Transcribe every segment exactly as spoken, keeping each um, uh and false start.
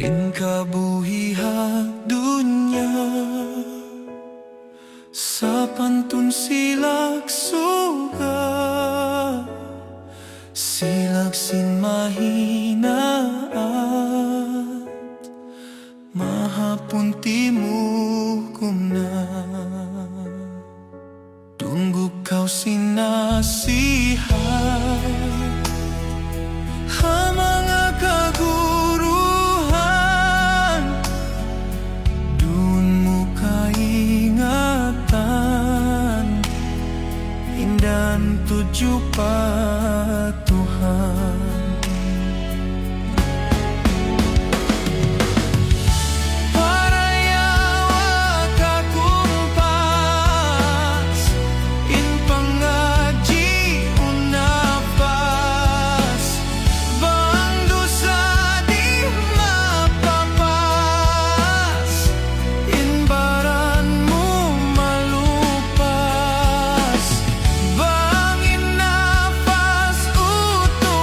In kabuhi' ha dunya sapantun silag suga, silag sin mahinaat, mahapun timukum na. Dungug kaw sin nasihat ha manga kaguruhan, duun mu kaingatan, in dan tudju pa Tuhan. Parayawa kakumpas, in pangadji' u napas, bang dusa di' mapapas, in baran mu malupas, bang in napas utungun,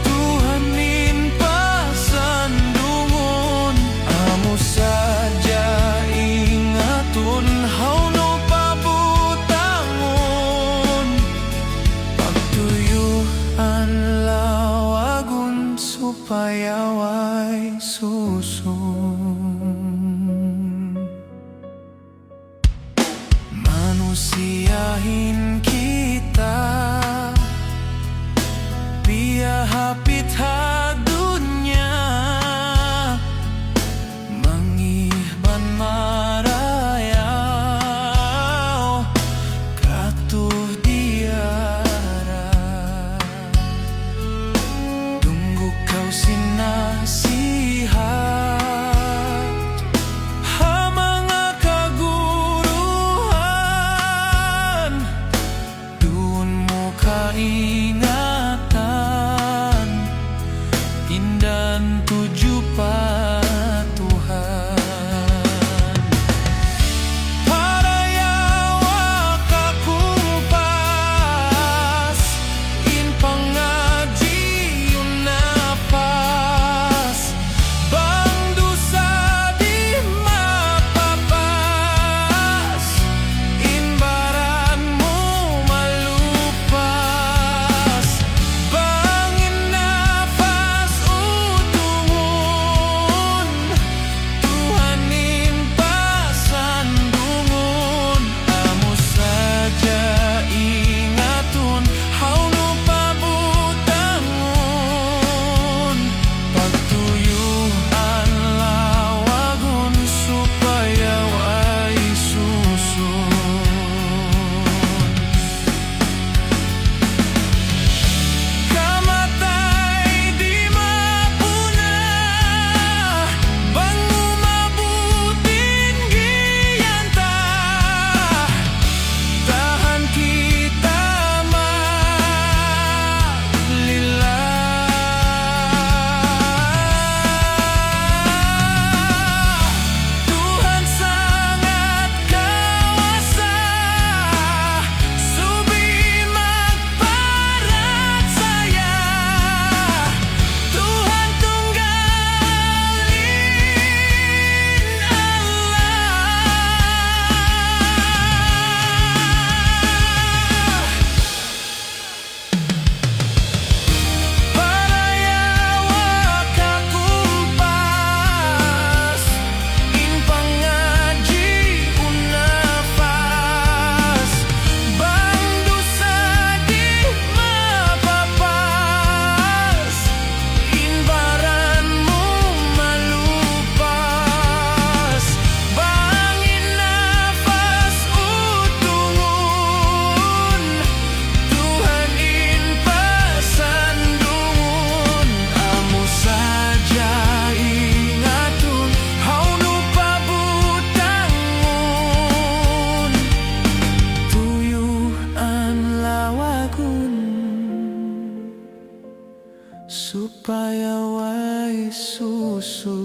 Tuhan in pasandungun, amu sadja ingatun, hawnu pa butangun, pagtuyuan lawagun supaya way susun. Manusiya' in kita, piyahapit ha dunya, mangiban marayaw, katu' diyara. Dungug kaw sin nasihat ha manga kaguruhan, duun mu kaingatan, in dan tudju pa Tuhan. Parayawa kakumpas, in pangadji' u napas, bang dusa di' mapapas, in baran mu malupas, bang in napas utungun, Tuhan in pasandungun, amu sadja ingatun, hawnu pa butangun, pagtuyuan lawagun supaya way susun. Kamatay di' mapuna', bang mu mabuting giyan ta, tahan kita malilla. Tuhan sangat kawasa, subay magparachaya, Tuhan tunggal in Allah. Parayawa kakumpas, in pangadji' u napas, bang dusa di' mapapas, in baran mu malupas, bang in napas utungun, Tuhan in pasandungun, amu sadja ingatun, hawnu pa butangun, tuyuan lawagun supaya way susun.